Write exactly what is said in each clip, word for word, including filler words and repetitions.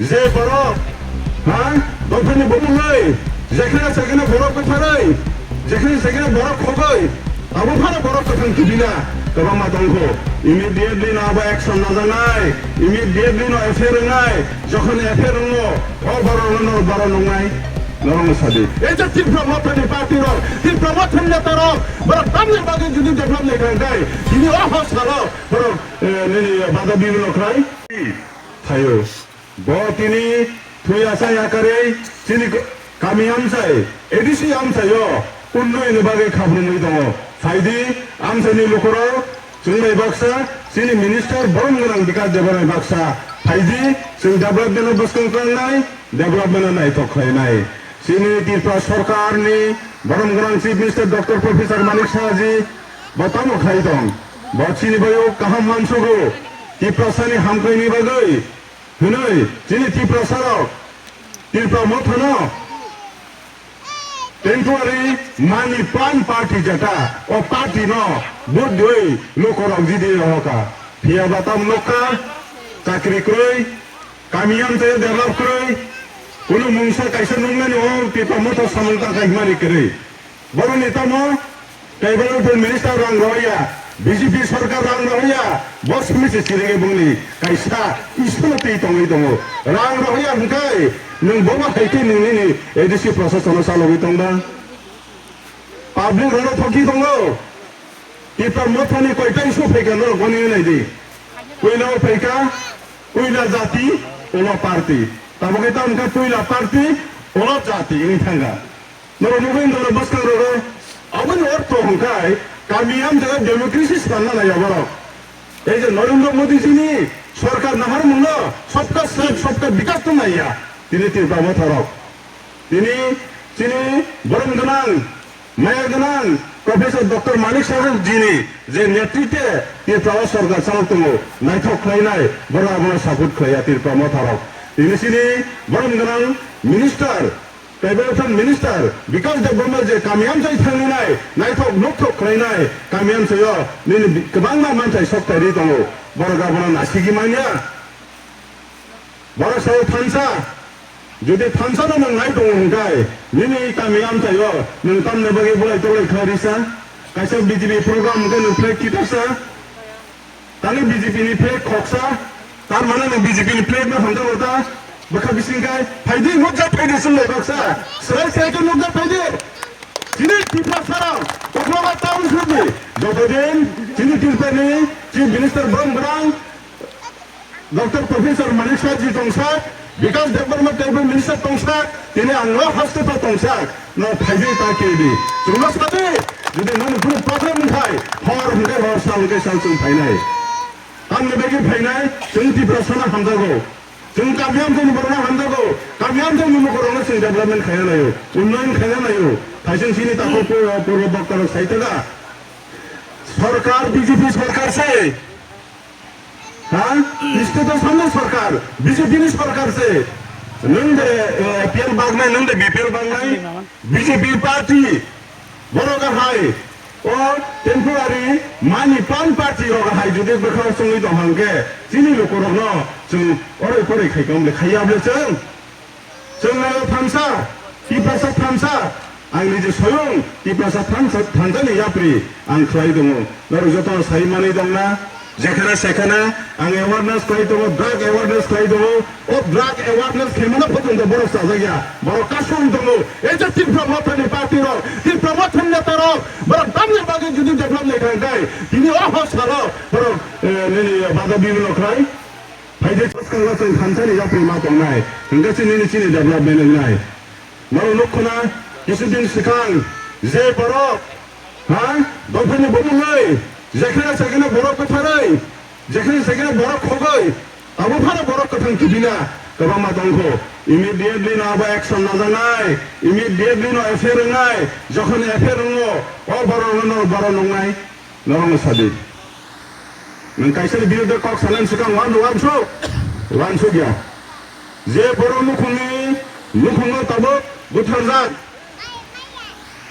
Je borok, ha, dophaini bumungwi, jekheno sekheno borok kwtharwi, jekheno sekheno borok khogwi, abo phano borok kwthang tubina kwbangma tongkho. Immediately no abo action najaknai, immediately no F I R wngnai, jokhon F I R wngo, o borok no norok borok nuknai, norokno sadi. Ei je Tipra Mothani party rok, Tipra Mothani neta rok, borok tamni bagwi jodi develop naikha hwnkhe, tini o hor salo borok, eh, nini bada bibino khlai thaio. Bo tini thwi achai yakarwi chini kami amchai, A D C amchaio unnoyonni bagwi khabrumwi tongo. Phaidi amchaini lukurok chwng bai baksa, chini minister borom gwnang Bikas Debbarma baksa. Phaidi chwng development-o bwskang tlangnai, development-o naithok khlainai. Chini Tripura sorkarni borom gwnang Chief Minister Doctor Professor Manik Saha ji bo tamo khlai tong? Bo chini bai o kaham mansugo, Tiprasani hamkhaini bagwi hwnwi chini Tiprasarok Tripura Mothano temporary money plant party jeta o party no vote diwi lukurok jidi rohoka. Phiya ba tam nokha chakri kwrwi, kami amchaio develop kwrwi, kunu mungsa kaisa nuknani o Tripura Motha samung tangkha himani kwrwi. Boroni tamo Tribal Welfare Minister rang rohorya, B J P sorkar rang rohorya, bo simi se chirigwi bongni kaisa issue no twi tongwi tongo. Rang rohorya hwnkhe nwng bono hai khe nwng nini A D C prosasono chalogwi tongba? Public rokno thokwi tongo. Tipra Mothani koita issue phaikha norok boni nai di. Puila o phaikha, puila jati, ulo party. Tabukhe tamo khe puila party, ulo jati wngwi thangkha. Norok nugwi wngkha bwskangrogo, aboni ortho hwnkhe kami amchaio democracy swnamna naiya borok. Ei je Narendra Modi jini sorkar naharmungno sabka saath sabka vikas no naiya tini Tripura Motharok. Tini chini borom gwnang, maya gwnang Professor Doctor Manik Saha jini je netritwe Tripura o sorkar chalok tongo, naithok khlainai, borok abono support khlaiya Tripura Motharok. Tini chini borom gwnang minister, Tribal Welfare Minister Bikas Debbarma je kami amchai thangwi nai, naithok nukthok khlainai, kami amchaio nini bi-, kwbangma manthai sok taiwi tongo, borok abono nasigwi manya. Borok sao thansa, jodi thansa no nwng nai tongo hwnkhe, nini kami amchaio nwng tamni bagwi bolai tolai khlai risa, kaisa B J P program hwnkhe nwng flag kitarsa, Tani B J P ni flag khoksa, tar mane nwng B J P ni flag no hamjago ta, bwkha bising kai, phaidi nukjak phaidi chwng bai baksa, swrai swrai khe nukjak phaidi. Chini Tiprasarok, Koknaba town sudi, jotodin chini Tripura ni Chief Minister borom gwnang Doctor Professor Manik Saha ji tongsa, Bikas Debbarma Tribal Minister tongsa, tini ang no hospital tongsa, no phaidi ta kedi. Chwngno sadi, jodi nini kunu problem wngkhai, hor hwnkhe hor, sal hwnkhe sal chwng phainai. Tamni bagwi phainai, chwng Tiprasano hamjago. Chwng kami amchaini borokno hamjago. Kami amchaini lukurokno chwng development khaina naio, unnoyon khaina naio. Thaising chini takhuk purbo, purbo boktarok saitaka. Sorkar B J P sorkar se. Ha? State o samno sorkar, B J P ni sorkar se. Nwng de, eh, A P L bagnai, nwng de B P L bagnai, B J P party. Borok hai, o temporary money plant party rok hai jodi bwkhao chwngwi tong hwnkhe, chini lukurokno chwng oroi poroi khai tong le khaiya bole chwng. Chwng naio thansa, Tiprasa thansa, ang nije soyung Tiprasa thansa, thansani yapri ang khlai tongo. Norok jotono sai manwi tongna, jekhana sekhana ang awareness khlai tongo, drug awareness khlai tongo. O drug awareness khlaimano photo borok chajakya, borok kasung tongo. Ei je Tipra Mothani party rok, Tipra Mothani neta rok, borok tamni bagwi jodi develop naikha hwnkhe, tini o hor salo borok, eh, nini bada bibino khlai. Phaidi bwskango chwng thansani yapri ma tongnai, hwnkhe chini nini chini development wngnai. Norok nukkhona, kisu din swkang je borok, ha, dophaini bumungwi, jekheno sekheno borok kwtharwi, jekheno sekheno borok khogwi, abo phano borok kwthang tubina kwbangma tongkho. Immediately no abo action najaknai, immediately no F I R wngnai, jokhon F I R wngo, o borok no borok nuknai. Norokno sadi. Nwng kaisani biruddhe kok sanani swkang uansuk, uansuk, uansuk ya. Je borok nukhungni, nukhungo tabuk butharjak.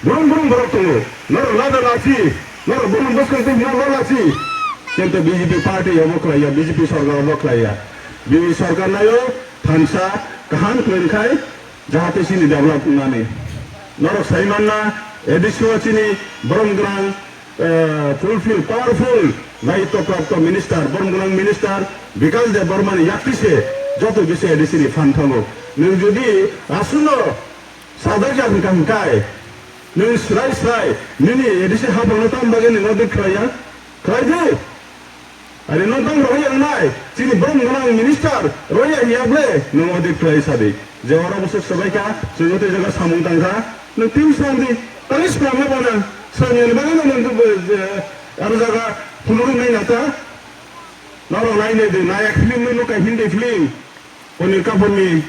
Brum brum borok tongo. Norok lada lachi, norok brum bwskang twi hwnna lo lachi. Kintu B J P party obo khlaiya, B J P sorkar obo khlaiya. B J P sorkar nayo, thansa kaham khlai khai jahate chini develop wngnani. Norok sai manna A D C o chini borom gwnang, eh, fulfill, powerful, daitto prapto minister, borom gwnang minister Bikash Debbarma ni yakti se joto bisingo A D C ni phan thango. Nwng jodi aswkno sajak ya hwnkha hwnkhe, nwng swrai swrai nini A D C haphangno tamo bagwi nwng audit khlai ya? Khlai di. Ari no tang rohorya wngnai, chini borom gwnang minister rohorya hiya ble, nwng audit khlai sa di. Je oro bwswk swbai kha, chwng tei jaga samung tang kha, nwng team swnam di, tangwi swnam ya bono, swnam yani bagwi no nwng, eh, aro jaga phunugwi nai nata. Norok nai nai di, nayak film no nukai Hindi film. Anil Kapoor ni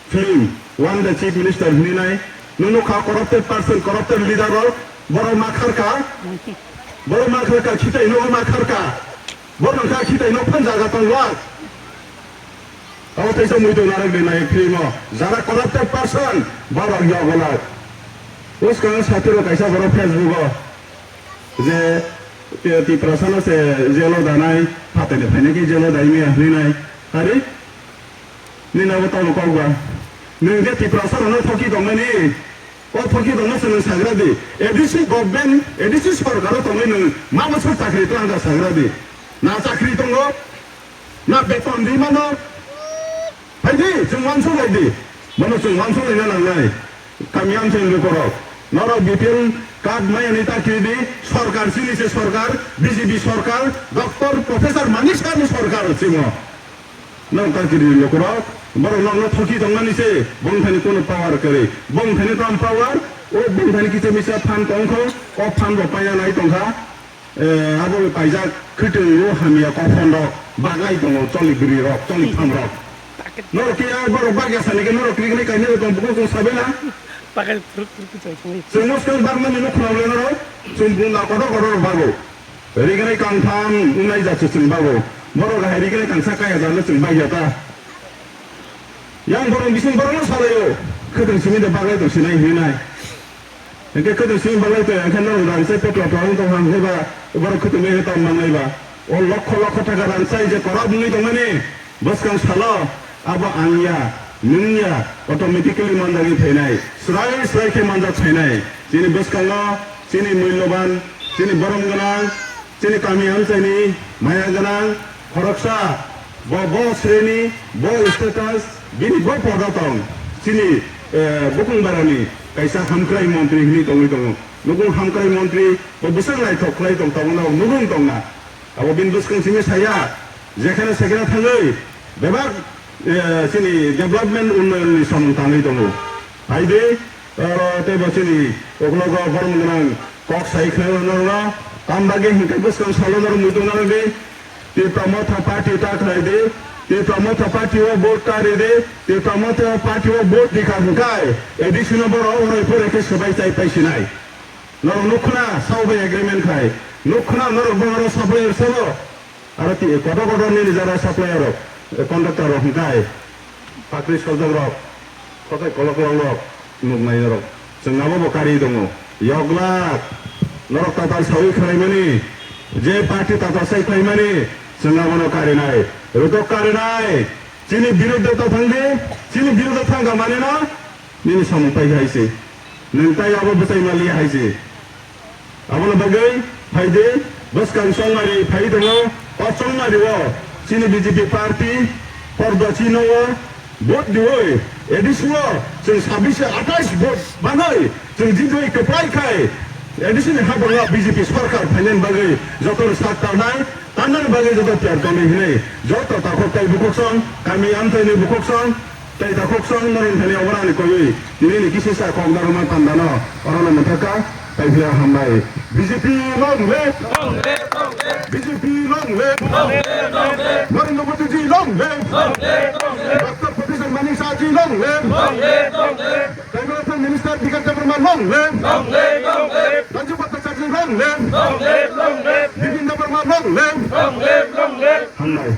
film One the Chief Minister hwnwi nai, nung nukha corrupted person, corrupted leader rok, borok ma kharka, borok ma kharka, khitai no ma kharka, borok wngkha khitai no phan jaga tong wak. Abo teisa muitu narwk de nai film o, jara corrupted person, borok yogolak. Bwskango satiro kaisa borok Facebook o, je Ti-, Tiprasa no se jail o danai, phatani phainai khe jail o dai maya hwnwi nai. Hari? Nini abo tamo kok ba? Nwng je Tiprasa rokno thoki tongmani, o thoki tongma se nwng sagra di. A D C government, A D C sorkar o tongwi nwng ma bwswk chakri twlang da sagra di. Na chakri tongo, na beton di mano. Hai di, chwng uansuk lai di. Bono chwng uansuk laina nangnai. Kami amchaini lukurok. Norok B P L card maya ni ta kiri di. Sorkar chini se sorkar, B J P sorkar, doctor, professor Manik Saha ni sorkar chwng o. Norok ta kiri di lukurok. Borok norok no thoki tongmani se. Bongthani kono power kwrwi. Bongthani tam power. O bongthani kisa misa phan tongkho. O phan bo paina nai tongkha. Eh, abo paijak khwtwng o hamya kophon rok baglai tongo, choli bwrwi rok, choli phang rok. Norok khe a borok bagya sani khe norok kri kri kainwi tong buko kung sabai na. Pakai puruk puruk khe chai thangwi. Chwng muskang bagmani nuk khwlangwi norok, chwng bunda kotor kotor rok bago. Rignai kangtham wngnai jat se chwng bago. Borok hai rignai kangsa kaya jat no chwng bagya ta. Yang borok bising borok no salaio. Khwtwng simi de baglai tong sinai hinwi nai. Hingke khwtwng simi baglai tong, hingke norok rang sai petro tong tong ham heba, borok khwtwng bai tong manglai ba. O lokho lokho taka rang sai je korap wngwi tongmani, bwskang salo, abo ang ya, nwng ya, automatically manjagwi phainai. Srai srai khe manjak phainai. Chini bwskango, chini mulloban, chini borom gwnang, chini kami amchaini maya gwnang khoroksa, bo, bo sreni, bo status, bini bo podo tong, chini, eh, bukung barani kaisa hamkrai montri hinwi tongwi tongo. Nukung hamkrai montri, bo bwswk naithok khlai tong, tabukno nugwi tongna. Abo bini bwskang simi saya, jekheno sekheno thangwi, bebak, eh, chini development unnayonni samung tangwi tongo. Hai de, oro tei bo chini uklogo borom gwnang kok sai khlai norokno, tam bagwi hinkhe bwskang salo norok muitu narwk di, Tipra Motha Party ta khlai di, Tipra Motha Party o vote ta ri di, Tipra Motha Party o vote di kha hwnkhe, A D C no borok orai porai khe swbai chai pai sinai. Norok nuk khna, sao bai agreement khai. Nuk khna, norok bo oro supplier sabo. Aro ti kotor kotor nini jara supplier rok, eh, contractor rok hwnkhe pakri soljak rok, kotai kolok kolok rok nuk nai norok. Chwng abo bo kari tongo. Yoglak, norok tatal sawi khlaimani, je party tatal sai khlaimani, chwng abono karinai. Rutok karinai. Chini biruddhe ta thangdi, chini biruddhe thangkha manino, nini samung pai hai se. Nwng tai abo bwsai maliya hai se. Aboni bagwi phaidi, bwskang chongmari phai tongo, o chongmari o chini B J P party porda chino o vote diwi, A D C o chwng sabbish athais vote bagwi chwng jitwi kwplai khai, A D C ni habango B J P sorkar phainani bagwi jotono sak tarnai, tarnani bagwi joto tiyar tongdi hinwi joto takhuk tai bukhuksong, kami amchaini bukhuksong, Tei takhuk song norok thani obo ani kogwi nini kisi sa kok narwkma pandano orono mwthakha. Tei phiya hambai. B J P long live! B J P long live! Narendra Modi ji long live! Doctor Professor Manik Saha ji long live! Tribal Affairs Minister Bikash Debbarma long live! Raju Bhattacharya long live! Bipin Debbarma long live! Hambai.